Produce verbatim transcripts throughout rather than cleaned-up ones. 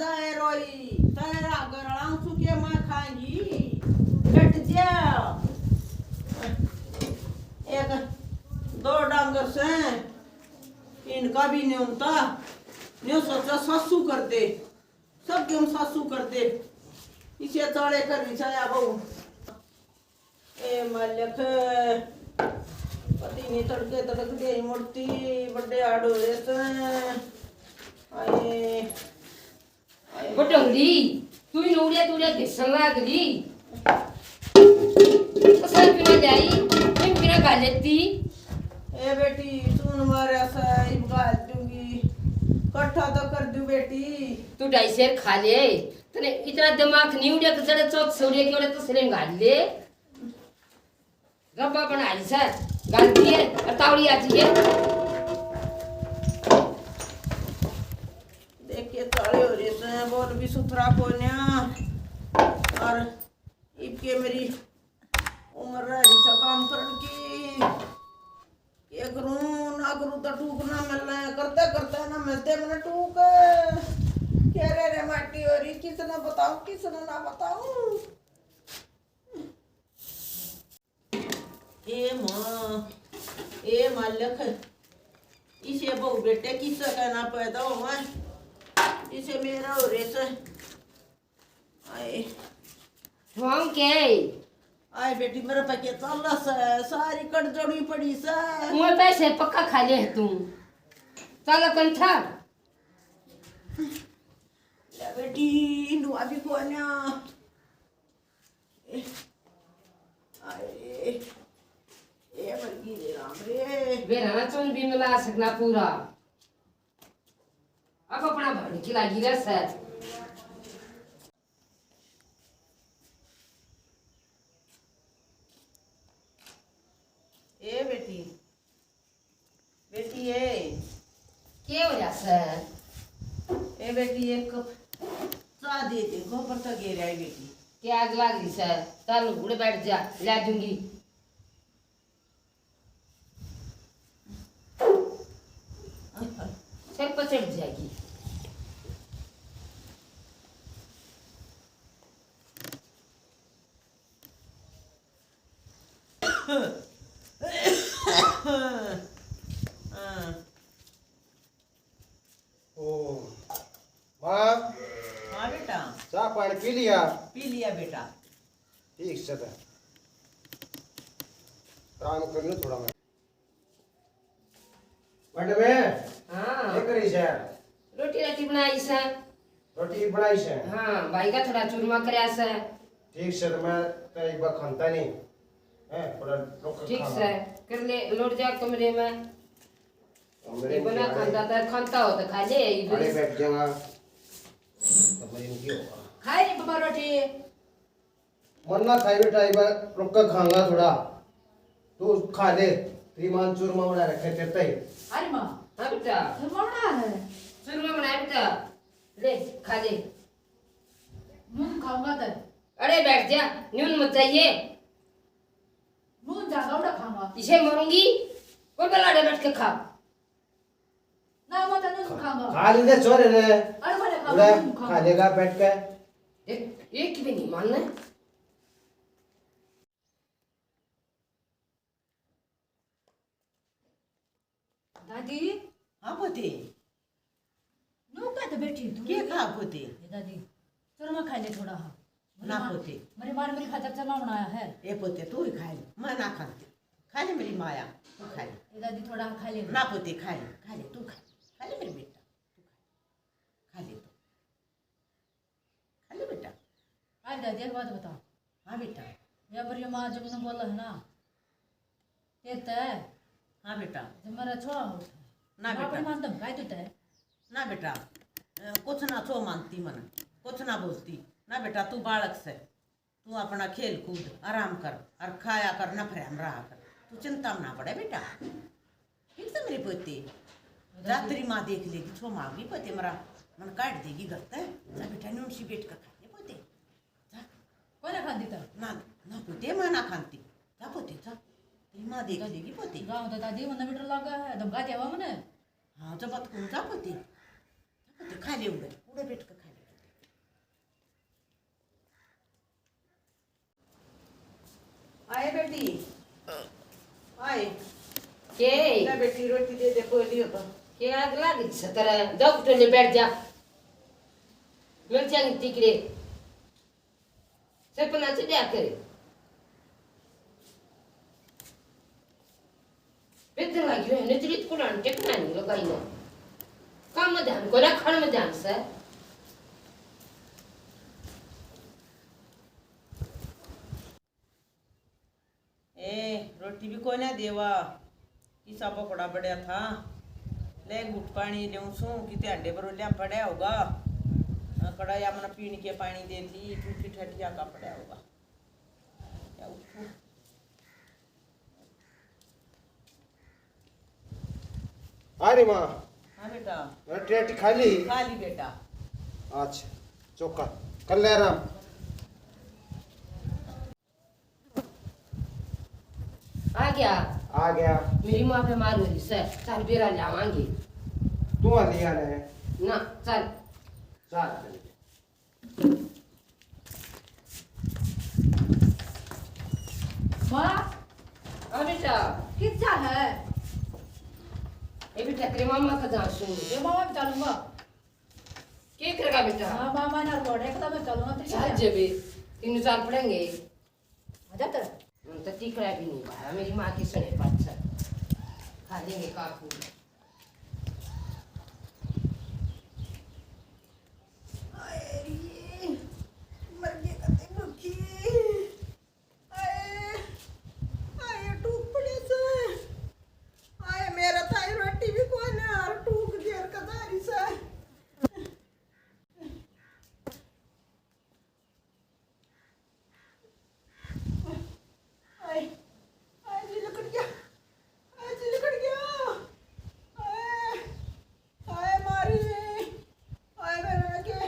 जाए रोई, तेरा गरलाऊं सु के मैं खाएंगी, डट जा। एक दो डांगर से, इनका भी न्योता, न्यो सोचा सासू कर दे, सब क्यों सासू कर दे, इसे चाले कर रिचाया बहू। ए मालिक, पति नहीं तड़के तड़क दे मुड़ती, बड़े आड़ हो रहे से। आए, आए। बटोरी, तू ही उड़िया तुड़िया घिसन लाग रही। तो सर बिना जाई, तुम बिना गा लेती। ए बेटी, तू न मारा सा, इब गाल दूंगी। कट्ठा तो कर दू बेटी। तू ढाई शेर खा ले, तने इतना दिमाग नहीं उड़िया कि जड़े चौथ से उड़िया कि उड़े तो सलेम गाल ले। रब्बा बना रही सै, गलती है, और तावड़ी आ जाइए। देखिए, ताले हो रही सै, बोल भी सुथरा कोन्या। और इबके मेरी उम्र रह रही सै काम करन की। के करूं, ना करूं तो टूक ना मिले, करते करते ना मिलते मने टूक। के रे रे माटी हो रही, किसने बताऊं, किसने ना बताऊं। ए माँ, ए मालिक, इसे बहू बेटे किसे का ना पैदा होवे, इसे मेरा हो रे से। आए। वांग के? आए बेटी, मेरे पे के चाला से, सारी कट जोड़ी पड़ी से। मुँह पैसे पक्का खा ले तू। चाला कौन था? ले बेटी, नुआ भी कोन्या। ए, आए, ए मर गई रे राम रे। बेरा ना चुन भी मिला सकना पूरा। अब अपना भर की लागी रह सै। ए बेटी, बेटी ए। के हो रहा सै? ए बेटी, एक कप चाय दे दे, गोबर तो गिर आई बेटी। के आग लाग रही सै? चल उड़ बैठ जा, ला दूंगी। सर पर चढ़ जाएगी। हाँ। ओ, माँ। हाँ बेटा। चाय पानी पी लिया? पी लिया बेटा। ठीक से तो आराम कर लो थोड़ा मैं। मैडम है? हाँ। क्या करी सै? रोटी राटी बनाई सै। रोटी बनाई सै? हाँ, भाई का थोड़ा चूरमा करया सै। ठीक से तो मैं तो एक बार खानता नहीं। हैं, थोड़ा रुक के ठीक खाना। सै, कर ले, लौट जा कमरे में। कमरे ये में बना क्या खानता है? तो खानता हो तो खा ले, ये अरे भी बैठ जाऊंगा। तो मैं इनकी होगा। खाए नहीं पापा रोटी। मन ना खाई बेटा, एक बार रुक के खाऊंगा थोड़ा। तू खा ले, तेरी माँ ने चूरमा बना रखे तेरे ताई। अरे माँ। हाँ बेटा। चूरमा बना है। चूरमा बनाया बेटा, ले खा ले। नून खाऊंगा तो। अरे बैठ जा, नून मत चाहिए। नून ज्यादा उड़ा खाऊंगा। इसे मरूंगी, कौन बलाड़े बैठ के खा। ना, मैं तो नहीं खाऊंगा। खा ले छोरे ने। अरे, मैं नहीं खाऊंगा, उड़ा नहीं खाऊंगा। खा लेगा बैठ के। देख, एक भी नहीं मानना है। दादी। हाँ पोते। नू क्या तो बैठी तू? के खा पोते? ये दादी, चूरमा खा ले थोड़ा। हाँ। मेरी ना माँ, पोते। मेरी माँ ने मेरी खातर चना बनाया है। ए पोते, तू ही खा ले, मैं ना खाती। खा ले मेरी माया, तू खा ले। ए दादी, थोड़ा खा ले। ना पोते, खा ले, खा ले, तू खा ले। खा ले मेरे बेटा, तू खा ले। खा ले तू। खा ले बेटा। अरे दादी, एक बात बता। हाँ बेटा। या मेरी माँ जब ने बोला है ना, तेरे तै। हाँ बेटा। जब मेरा छोरा हो। ना बेटा। अपनी माँ धमकाई देता है। ना बेटा, अ, कुछ ना छो मानती मन, कुछ ना बोलती। ना बेटा, तू बालक से, तू अपना खेल कूद, आराम कर, और खाया कर, नफरम रहा कर। तू चिंता में ना पड़े बेटा। ठीक से मेरी पोती, जा तेरी माँ देख लेगी, छो माँ भी पोती मेरा मन काट देगी घर ते। जा बेटा, न्यून सी बैठ कर खा ले पोती। जा। कोने खाती था? ना, ना पोती, मैं ना खाती। जा पोती, जा। तेरी माँ देख लेगी पोती। गाँव तो दादी, मन्ने भी डर लगा है, धमका दिया हुआ मन्ने। हाँ, जब बात करूँ, जा पोती। जा पोती, खा ले उड़े, उड़े बैठ के खा ले। रोटी दे दे, बोलियो तो। के आग लाग गई सतरा? जाओ टोले बैठ जा। मिल जाएंगे टिकड़े। सपना चढ़ा करे। बेदन लगी है, नजरित को नाम टेकना नहीं लगाई ना। काम में ध्यान को ना, खान में ध्यान से। ए, रोटी भी कोन्या देवा, किसा पकौड़ा पड़ा था। ले, एक घूट पानी लेऊं सूं, किते अंडे बरोलिया पड़ा होगा। हाँ, कड़ा या मना पीने के पानी दे दी, टूटी ठटिया का पड़ा होगा। क्या उठो? अरे माँ, हाँ बेटा। रोटी, रोटी खा ली? खा ली बेटा। अच्छा, चोखा। कल्याण राम। आ गया। आ गया। मेरी माँ बीमार हो रही सै, चल बेरा लावांगे। तू आ लिया ने। ना, चल। चल, चल। माँ। हाँ बेटा। कित जा है? ए बेटा, तेरे मामा का जा सूं। ये मामा भी चलूंगा। के करेगा बेटा? हाँ, मामा ना रोड़े, एक तो मैं चलूंगा, तेरे चल क्या? जेबे, तीनों चाल पड़ेंगे। आ जा तेरा। हम तो टिकड़ा भी नहीं पाया, मेरी माँ की सुने पाछा। खा लेंगे काकू। आए रे, मर गए कते भूखी। आए, आए, टूक पड़े से। आए, मेरा ताई रोटी भी कोई ना, और टूक देर का दारी से। आए, आए जी लकड़िया, आए जी लकड़िया, आए, आए मारी, आए मेरे के,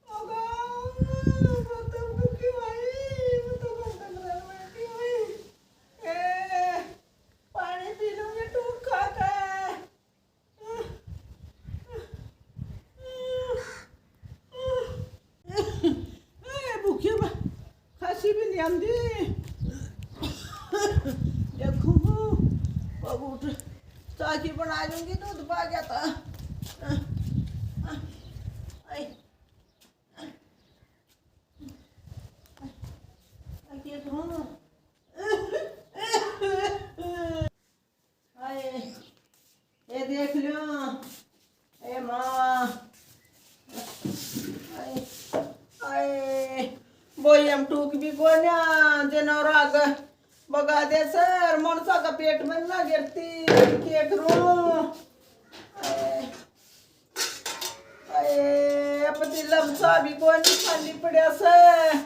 मगा, मैं तो भूखी भाई, मैं तो बंद कर बैठी हुई। ए, पानी पी लूंगी टूक खा के। ए, भूखे बा-, खांसी भी नहीं आंदी। देखो, पग उठ, चाकी बना लूंगी, दूध पा गया था। आई, आई, ये करूं। हाय, ये देख लियो, ए माँ, हाय, हाय, बोई हम टूक भी कोन्या, जनावर आग बगा दे सर, मनसा का पेट में ना गिरती, के करूं? हाय, हाय, अब दिल में सा भी कोनी, खाली पड़ा सर।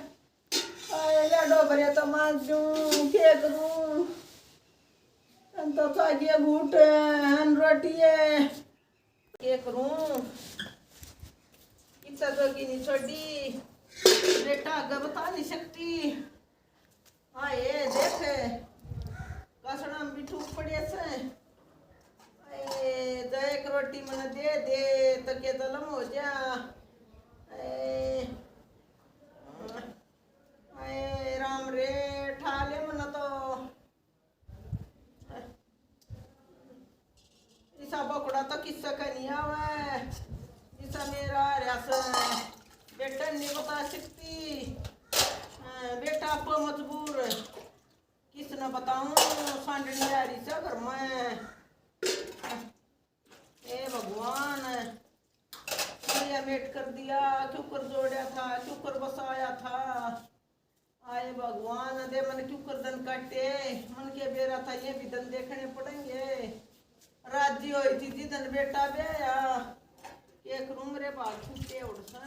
आए लाडो भरे तो मांजू, के करूं? हम तो खाइए घूट, हम रोटी है। के करूं? कितना जोगी नहीं छोड़ी, बेटा आगे बता नहीं सकती। आए देख, कसना में भी टूक पड़े से। आए, तो एक रोटी मने दे दे, तो के तो लम हो जा। आए, हाय राम रे, ठा ले मन्ना तो। इसा बकड़ा तो किस्सा का नहीं आवे, इसा मेरा रस बेटा नहीं बता सकती। हाँ, बेटा आप मजबूर, किसने बताऊं, सांडनी आ रही से घर में। ए भगवान, ये मेट कर दिया, क्यों कर जोड़ा था, क्यों कर बसाया था। आए भगवान, दे मन क्यों कर दिन काटे, मन के बेरा था, ये भी दिन देखने पड़ेंगे। राजी होई थी जी दिन बेटा ब्याया, के करूं मेरे भाग फूटे उड़ से।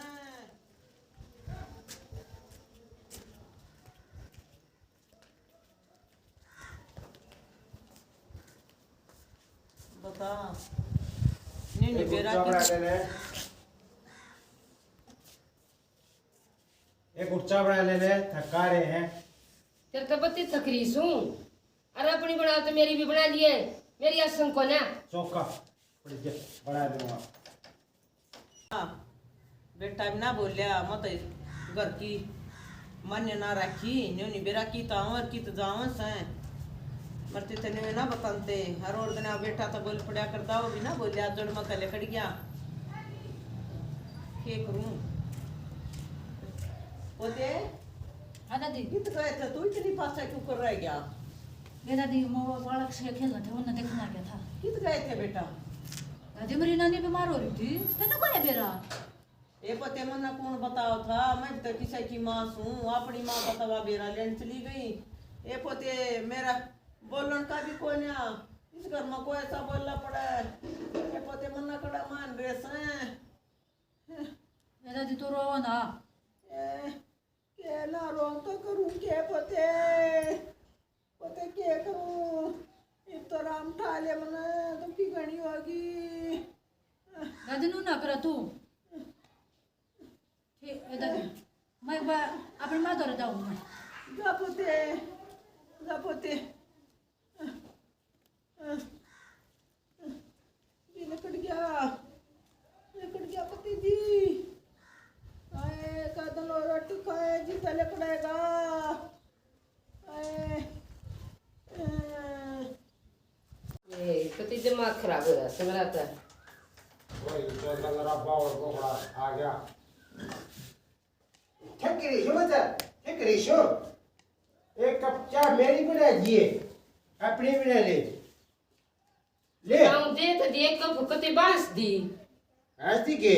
बता। नहीं, नहीं, एक बेरा गुच्चा की बना ले ले। एक गुच्चा बना ले ले, थका रहे हैं। तेरे तो बत्ती थक रही सूं। अरे अपनी बना तो मेरी भी बना लिए। मेरी आसन को ना। चौका। बना दूंगा। हाँ, बेटा भी ना बोलिया, मत घर की मान्य ना राखी, न्यू नहीं बेरा की तो आऊं और की तो जाऊं सै। करते तने वे ना बताते। हर और दिन बेटा तो बोल पड़ा करता, वो भी ना बोलिया, जड़ में तले कड़ गया। के करूं? पोते, हाँ दादी। कित गए थे तू? इतनी पासा क्यों कर रह गया? ये दादी, वो बालक से खेलना था, उन्हें देखने आ गया था। कित गए थे बेटा? दादी, मेरी नानी बीमार हो रही थी, तने को है बेरा? ए पोते, मन्ना कौन बताओ था? मैं भी तो किसी की माँ सूं, अपनी माँ का तवा बेरा लेन चली गई। ए पोते, मेरा बोलन का भी कोन्या, इस घर में कोई ऐसा बोलना पड़ा है। ए पोते, मन्ना कड़ा मान रहे सैं। ए दादी, तू रो ना। ए, के ना रो तो करूं के पोते? पोते के करूं? इब तो राम ठाले मने दुखी घणी होगी। दादी, नू ना करा तू। ठीक, ए दादी, मैं एक बार अपनी माँ धोरे जाऊँ मैं। जा पोते, जा पोते। जी लिकड़ गया, लिकड़ गया पति जी। आए, कदन और रोटी खाए जी, तो लिकड़ेगा। आए, आए। ये पति दिमाग खराब हो रहा है मेरा तो। वही तो मेरा बावल कोकड़ा आ गया। ठेक रही हो बच्चा, ठेक रही हो। एक कप चाय मेरी बना दिए, अपनी बना ले। ले। गाँव दे तो दिए, कप कते बांस दी। बांस दी के?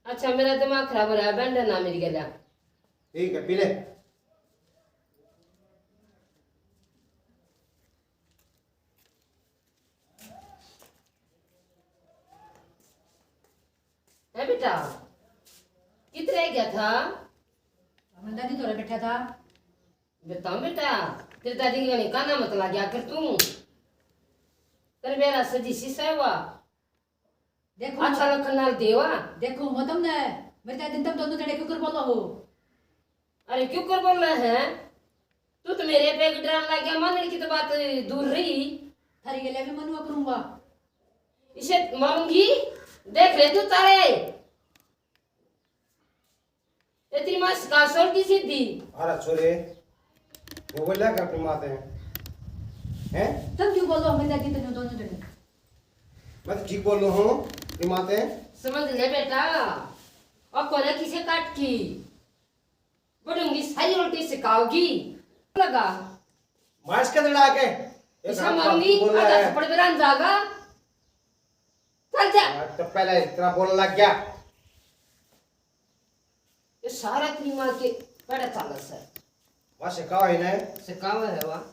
अच्छा, मेरा दिमाग खराब हो रहा है, बैंड ना मेरी गला। ठीक है, पी ले। है बेटा, कित रह गया था? अपने दादी धोरे बैठा था। बताऊं बेटा, तेरी दादी के घणी काना मत लाग्या कर तू। तेरे बेरा सजी सी सहवा। देखो अच्छा लखन नाल देवा। देखो, मैं तुमने, मेरी दादी, तुम दोनों जने क्यों कर बोलो हो? अरे क्यों कर बोल रहे हैं? तू तो मेरे पे डराने लग गया, मानने की तो बात दूर रही। थारी गले भी मनुआ करूंगा। इसे मारूंगी, देख ले तू तारे। इतनी माँ का सोल की सीधी। अरे छोरे, वो बोला कर अपनी माँ से। हैं? तुम क्यों बोलो हमें दादी, तुम दोनों जने? मैं तो ठीक बोल रहा हूँ, अपनी माँ से। समझ ले बेटा, और कोने किसे काट की? बड़ूंगी, सारी उल्टी सिखाओगी। लगा। मास्क के लड़ा के। इसे मारूंगी, आधा थप्पड़ बेरा जागा। चल जा। हाँ, तो पहले इतना बोलने लग गया। ये सारा तेरी माँ के पड़ा चाला सै। वाह, सिखाओ इन्हें। सिखाओ है वाह।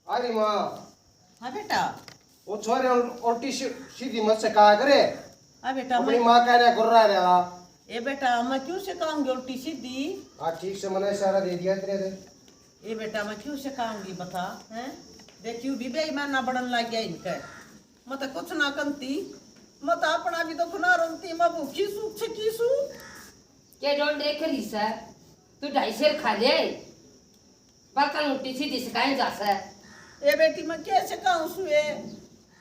अरे माँ। हाँ बेटा। वो छोरे उल-, उल्टी सी-, सीधी मत सिखाया करे। हाँ बेटा, अपनी मैं माँ कहने गुर्रा रहा। ए बेटा, मैं क्यों सिखाऊंगी उल्टी सीधी? हाँ, ठीक से मैंने इशारा दे दिया तेरे से। ए बेटा, मैं क्यों सिखाऊंगी बता, हैं? देखियो भी बेईमाना बनन लग गया इनके। मैं तो कुछ ना कंती, मैं तो अपना भी दुख ना रोंती, मैं भूखी सूख छकी सू। के डोंडे करी सै, तू ढाई सेर खा ले, बाका लूटी सीधी सिखाए जा सै। ए बेटी, मैं कैसे कहूँ सुए,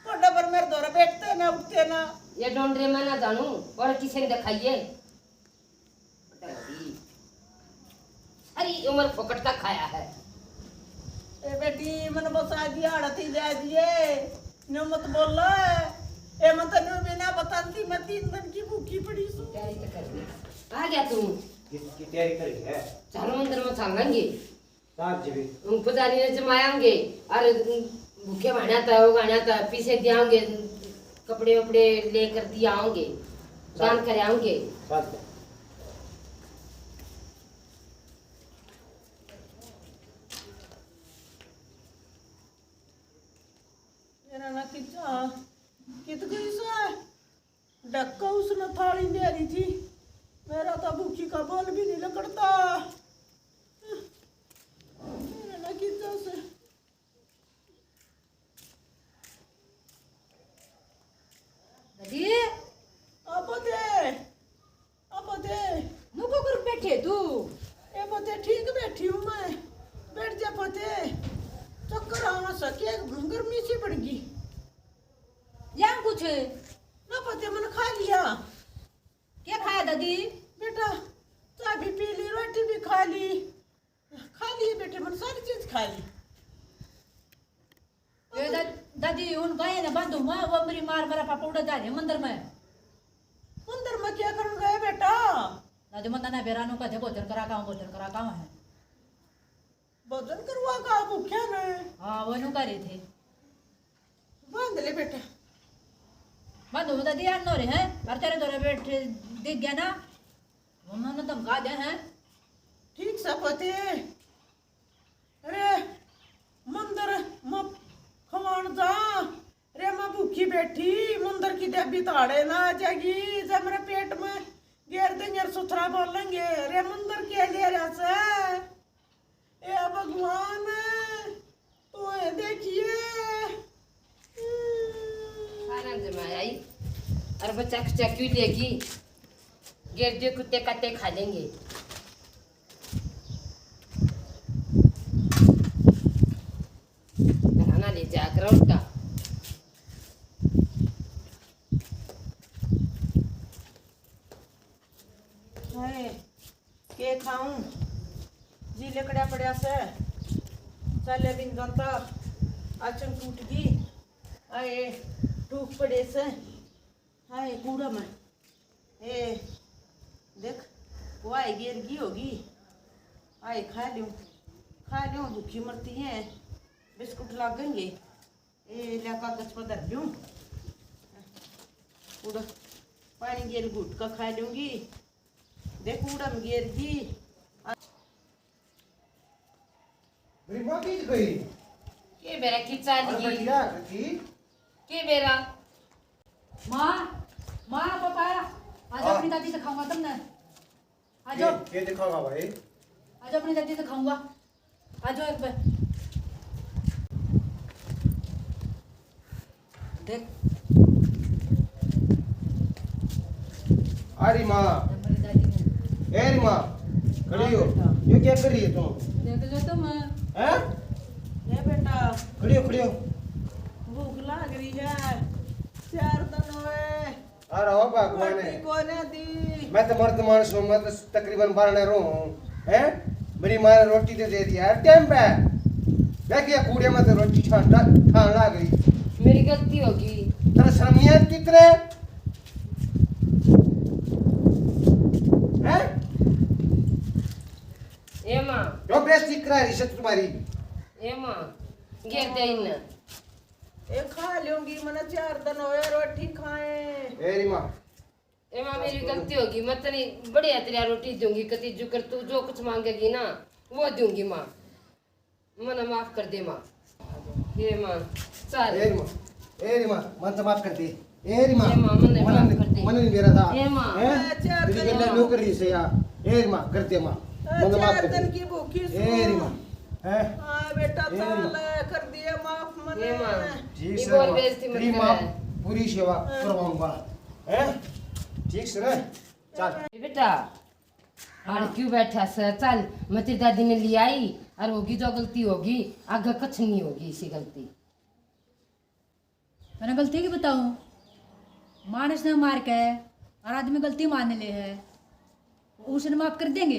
कोडा पर मेरे धोरे बैठते ना, उठते ना। ये डोंडरे मैं ना जानू, और किसे ने दिखाइए। सारी उम्र फोकट का खाया है। ए बेटी, मन बसा दिया, आड़ा थी जा दिए, न्यू मत बोल। ए, मैं तन्नू बिना बताती, मैं तीन दिन की भूखी पड़ी सू। तैयारी तो कर ली। आ गया तू। किसकी तैयारी करी है? चलो, मंदिर में चल लेंगे। सात जी भी। उन पुजारी ने जमाएंगे और भूखे भाणा था, वो भाणा था, पीसे दियांगे, कपड़े वपड़े लेकर दियांगे, दान करांगे। सात। मेरा ना किचा कित गई से? ढक्का उसने थाली ले रही थी। मेरा तो भूखी का बोल भी नहीं लकड़ता। मेरा ना किचा से। दादी। आ पोते, आ पोते। नुको कर बैठे तू। ए पोते, ठीक बैठी हूँ मैं। बैठ जा पोते। चक्कर आवा सके, गर्मी सी बढ़ गई। या कुछ? ना पोते, मन खा लिया। क्या खाया दादी? बेटा, चाय भी पी ली, रोटी भी खा ली। खा लिए बेटे, मन सारी चीज खा ली। ये दा-, दादी, उन गाय ने बांधू मैं, वो मेरी मार मेरा पापा उड़ा जा रहे मंदिर में। मंदिर में क्या करन गए बेटा? दादी, मन्ना ना बेरा नु कहते भोजन करा काम, भोजन करा काम है। भोजन करवा का भूख्या ने? हाँ, वो नु करे थे। बांध ले बेटा। बांधू दादी, यार नो रे हैं, और तेरे दौरे बैठे दिख गया ना, उन्होंने धमका दे हैं। ठीक सा पते। अरे, मंदिर में खवान जा। अरे, मैं भूखी बैठी, मंदिर की देवी ताड़े ना आ जाएगी, जब मेरे पेट में घेर देंगे और सुथरा बोलेंगे। अरे, मंदिर के लिए रहा से। ए भगवान, तो ये देखिए। आराम से मैं आई। और बच्चा कुछ क्यों देगी? गिर जो कुत्ते काटे खा लेंगे। घराना ले जा कर उल्टा। हाय, के खाऊं? जी लकड़ा पड़ा से, चाले बिन जाता, आचन टूट गई। आए, टूक पड़े से। हाय कूड़ा में। ए, देख, वो आए गिर गई होगी। आए खा लूं, खा लूं, भूखी मरती है। बिस्कुट लागेंगे। ए, ले कागज पर धर लूं। कूड़ा, पानी गेर घूट का खा लूंगी। देख, कूड़ा में गिर गई। मेरी माँ की गई? के बेरा की चाल अरे गई? बढ़िया की? के बेरा? माँ, माँ, पापा, आज हाँ। अपनी दादी दिखाऊंगा तुमने। आ ये, जाओ। ये दिखाऊंगा भाई। आज अपनी दादी दिखाऊंगा। आ जाओ एक बार। देख। आ रही माँ। हमारी दादी ने। ए रही माँ, खड़ी हो। हाँ बेटा। ये क्या कर रही है तू? देख लो तो माँ। हैं? ये बेटा। खड़ी हो, खड़ी हो। भूख लाग रही है। चार दिन हुए। अरे ओ भगवान रोटी है। कोने दी। मैं तो मर्द मानस हूँ, मैं तो तकरीबन बारह रो हूँ, हैं? मेरी माँ ने रोटी तो दे दिया यार टाइम पे। देख ये कूड़े में तो रोटी छान, छान ला गई। मेरी गलती होगी। तेरा शर्म नहीं आती तेरे? हैं? ए माँ। क्यों बेइज्जती करा रही है तुम्हारी? ए माँ, गिर दे इन्हें। ए खा लूंगी, मने चार दिन होए रोटी खाए। ए री माँ। ए माँ, मेरी गलती होगी, मैं तनी बढ़िया तेरी रोटी दूंगी, कती जुकर तू जो कुछ मांगेगी ना, वो दूंगी माँ। मने माफ कर दे माँ। हे माँ, चल। ए री माँ, ए री माँ, मन तो माफ कर दे। ए री माँ, ए माँ, मने मने माफ कर दे। मने नहीं मेरा था। ए माँ। हैं? मैं चार तेरी दिन गल्ला नो कर रही से यार। ए री माँ, कर दे माँ। मैं मने माफ चार कर दिन दे। की भूखी ए री सूं। माँ, हैं? हाँ बेटा, ए री माँ। चल, कर दिए माफ मने। ए माँ, ठीक ये से बोल माँ। बेइज्जती मत तेरी माँ करे। पूरी सेवा हाँ। करवाऊंगा। हैं? ठीक से ना? चल। ए बेटा, हाँ। आड़ क्यों बैठा से? चल, मैं तेरी दादी ने ले आई, और होगी जो गलती होगी, आगे कुछ नहीं होगी इसी गलती। मैंने गलती की बताऊं? मानस ने मार के और आदमी गलती मान ले है, उसने माफ कर देंगे?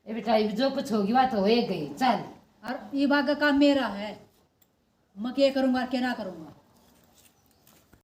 ए बेटा, इब जो कुछ होगी, बात हो ही गई। चल। और ये बात का काम मेरा है, मैं क्या करूंगा और क्या ना करूंगा।